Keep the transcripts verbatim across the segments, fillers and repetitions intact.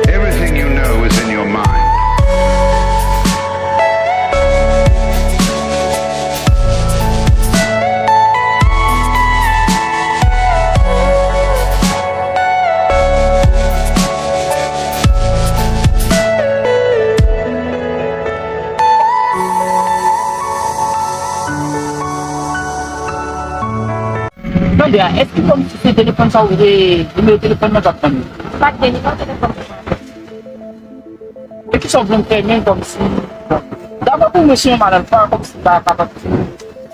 Everything you know is in your mind. Tande a, èske kòmsi se telefòn sa ou te, nimewo telefòn nan t ap tann ou? Pa t gen nimewo telefòn. E kisa w vle m fè menm kòmsi? Dabò pou mwen se yon malalfa, kòmsi m pa kapab di w.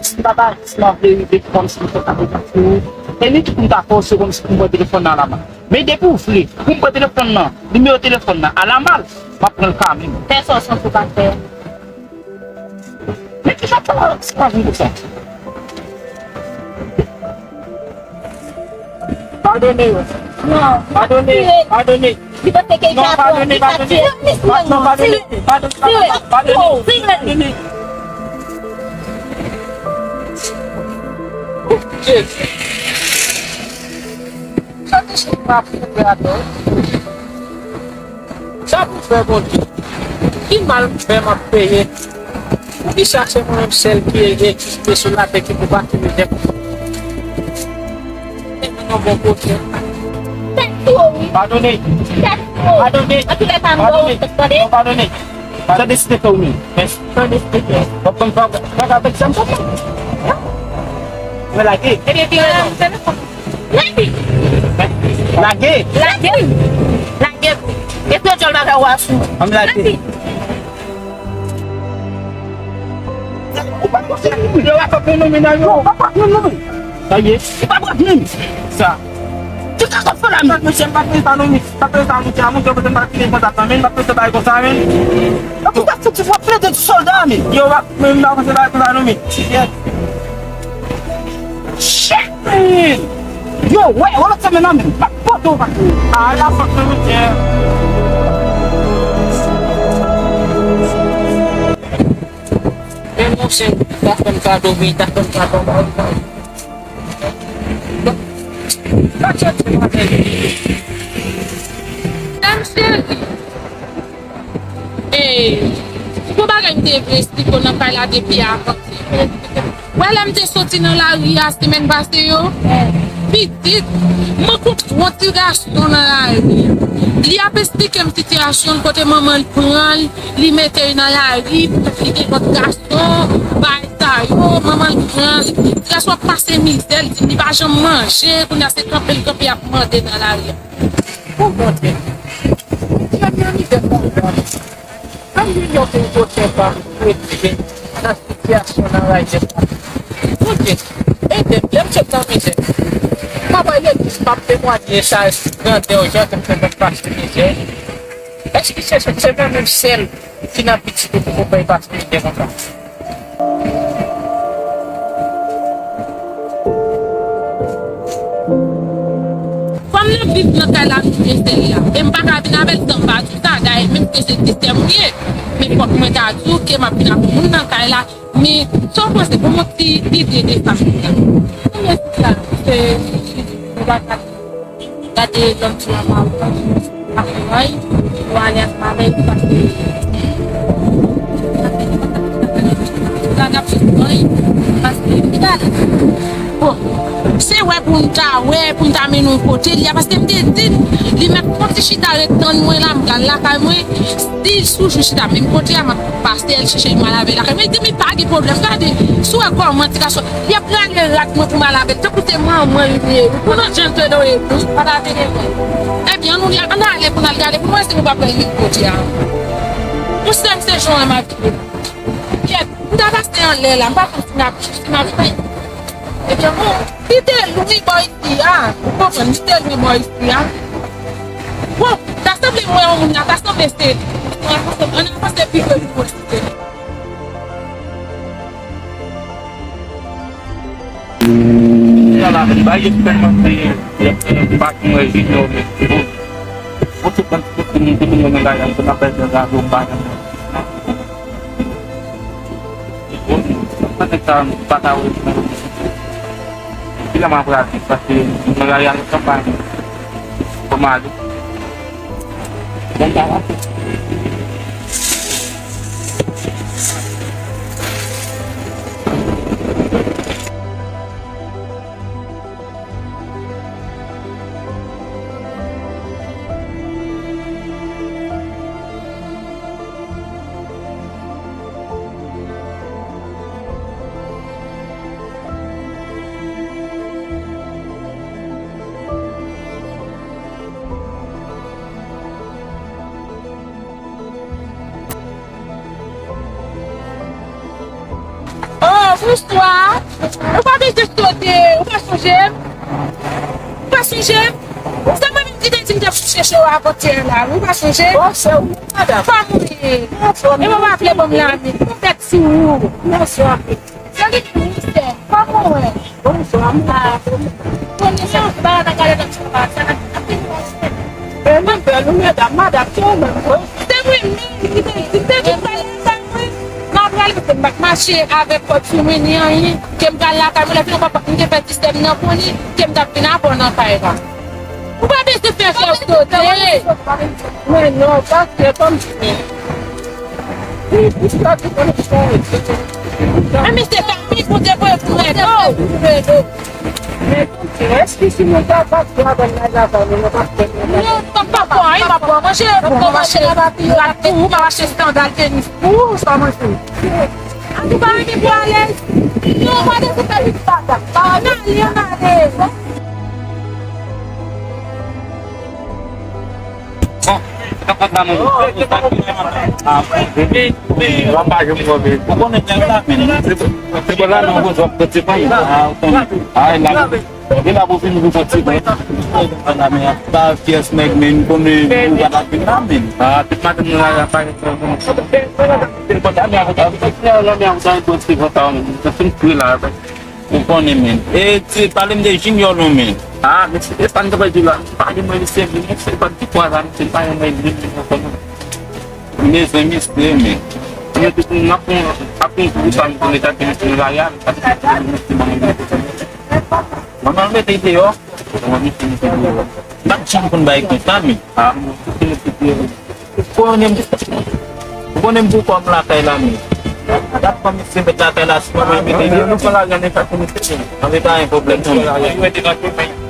Si m pa ba, si m vle rive kòmsi m fè sa pou ou. E ni tou pou m ta fòse kòmsi pou m pran telefòn nan la men. Men depi w vle, pou m pran telefòn nan, nimewo telefòn nan, alamal, m ap pran l kanmenm. Fè sa w santi w pa fè. Men kijan w fè la, se pa vin konsa. Padone yo. Non. Padone, padone. Li panse ke li ka pran, li ka tire. Non, padone, padone, padone, padone, padone. Jezi. Sa te chèf pa pou fè atò. Sa pou fè, Bondye? Ki mal m fè m ap peye? Poukisa se mwen menm sèl ki egziste sou latè ki pou pase mizè konsa? Mwen nan bon kote. Padone. Padone. Padone. Non, padone. Padone. Tande si te fè ou menm. Tande si te fè. W ap konn pa, pa avèk sa m konprann. Mwen lage. Ebyen, pi wè. Lage! Lage! Lage! Epi yon djòl bagay w a sou. Ann lage. Ou pa konn se moun yo ap ap fè nan men nan yo. Ou pa konn non. Sa ye? Ou pa konn menm. Sa. Ki sa k ap fè la menm? Mesye, m pa fè sa non, men. M pa fè sa non, ti amoun, yo pote m pa fini kontak nan men, m pa fè sa bagay konsa men. Epi w ap fouti w ap plede di sòlda men. Yo, m pa, men m pa fè sa bagay konsa non, men. Shit! Yo, wè, wè lòt semèn nan menm, pa pote w pa. A, la fòk mwen retyen. Men monchè, ta fè m kado, wi, ta fè m kado. Pa tchèche m avè li. Dam cheri. E, gon bagay m te vle esplike w nan kay la depi avan. Wè lè m te soti nan lari a semèn pase yo, pitit, m rankontre yon ti gason nan lari. Li ap esplike m sitiyasyon l, kote manman l pran l, li mete l nan lari, li gen lòt gason, bagay sa yo, manman l pran l. Ti gason ap pase mizè, li di m li pa janm manje, kounye a se kanpe l kanpe ap mande nan lari a. O Bondye, Bondye, men mizè konsa. Kòm junior te yon kote pa pou rive nan sitiyasyon nan raje sa. Bondye, ede m, lè m sot nan mizè. M ap al legliz, m ap temwanye sa, grandè w, jan ke m fè m pase mizè. Èske se, se, se mwen menm sèl ki nan pitit ou pou konprann pase mizè konsa? Kòm n ap viv nan kay la nou gen sèl la, e m pa ka vin avè l san m pa di w sa, dayè menm ke se ti sè m ou ye, men fòk mwen ta di w ke m ap vin ak moun nan kay la, men sa w panse, ban m yon ti ide de sa. Mèsi la, se, se, se, se, Gade lòm ti la pa ap bay, ou ale ak malè, ou pase. Gade ap sou bay, paske, gade. Bon, se wè pou n ta wè, pou n ta mennen yon kote li a, paske m te di l, li mèt konn ti chita ret tann mwen la, m pral lakay mwen, si l sou jou chita menm kote a, m ap pase l chèche l, m al avè l lakay mwen, li di m li pa gen pwoblèm, gade, si w wè kòman ti gason, Li ap rale rad mwen pou m al avè l, tankou se manman li ye. Ou konn jan l te dwe tou, pa ta vin mwen. Ebyen, ann, ann ale pou n al gade, pou n wè si nou p ap wè l menm kote a. Ou sè m se jan w wè m abiye. Kèt, m ta pase anlè la, m pa konn si m ap, si m ap fè. Ebyen, bon, li te lwen bò isi a, ou konprann, li te lwen bò isi a. Bon, ta sanble m wè yon moun la, ta sanble se li. Ann avanse, ann avanse pi pre pou mwen si se li. Sa la, m pa gen pèn manje, m pa gen manje, non, men bon. Bon, se pran ti kote moun te vin nan lari a, m konn ap bay nèg la, yo pa nan. Bon, mwen nèg sa, m pa ka wè. Epi la m ap rate, paske nan lari a, nou kanpay. Fò m ale. Bon, sa va. Oh, bonswa. Ou pa bezwen sote, ou pa sonje m? Ou pa sonje m? Se mwen menm ki te di m t ap chèche w avantyè la, wi, ou pa sonje m? Bonswa, wi, madanm. Kòman w ye? Bonswa. E w pa vle ban m lamen? Ou fèt sou ou. Bonswa. Salut, Mister. Kòman w ye? Bonswa, m la. Konnen sa, m pa nan gade nan ti pa sa. E mwen bèl, wi, medam, madanm, se ou menm, wi. Se mwen menm ki te di, m te di, m pale avè mwen. M ap pale, paske m pa t mache avèk kòd sou mwen, ni anyen. Ke m pral lakay mwen, lè fini, papa, m te fè sistèm nan pou li, ke m t ap vin avè w nan kay la. Ou pa bezwen fè fè w sote. Men non, paske kòm si. Wi, pou sa, tout moun fè. Men misye fè pi pou te voye pou redo. Men, èske si nou ta pa travay nan lajan, nou pa fè. Non, m pa pran anyen, m ap pran manje. Bon, m ap achte rad pou ou, m ap achte sandal, tenis pou ou, sa mwen fè. An tou ka, ann pou alèz. Non, mwen de se fè vit pata. Ann ale, ann ale. Bon, sa fèt la, non. Ah, bon, men, men, w ap pa janm wè, men. Ou konnen nèg la, men. Se, se bon la, non, w ap pran ti pa. Ah, ou konnen. Ah, la. Gen la pou vin pou fè ti bwen. Nan men ap ta fyès nèg, men, m konnen ou pa ta vin la, men. Ah, tout maten nou la, la pa gen pwoblèm. Telefòn sa, men, avèk, avèk, nan men ap ta yon ti kontan, men. Sa fin pri la, avèk. Ou konnen, men. E, ti, pale m de Junior, non, men. Ah, men se sa m te di la. Pale mwen, misye, men, se pa ti pwa la, misye, pa yon mwen, men, men, konnen. M bezwen misye, men. Mwen, tout moun ap pran, ap pran pou sa, m konnen, ta te misye, la, ya, ta te misye, men, Manman l mete l deyò. Manman l mete l deyò. M pa t janm konn bagay konsa, men. Ah, mwen, kote l mete l deyò? Ou konnen m, ou konnen m pou kò m lakay la, men. Dat pa misye met lakay la, si manman l mete l deyò. Nou pran lajan, nou pa konnen se. Ann, pa gen pwoblèm, non, men.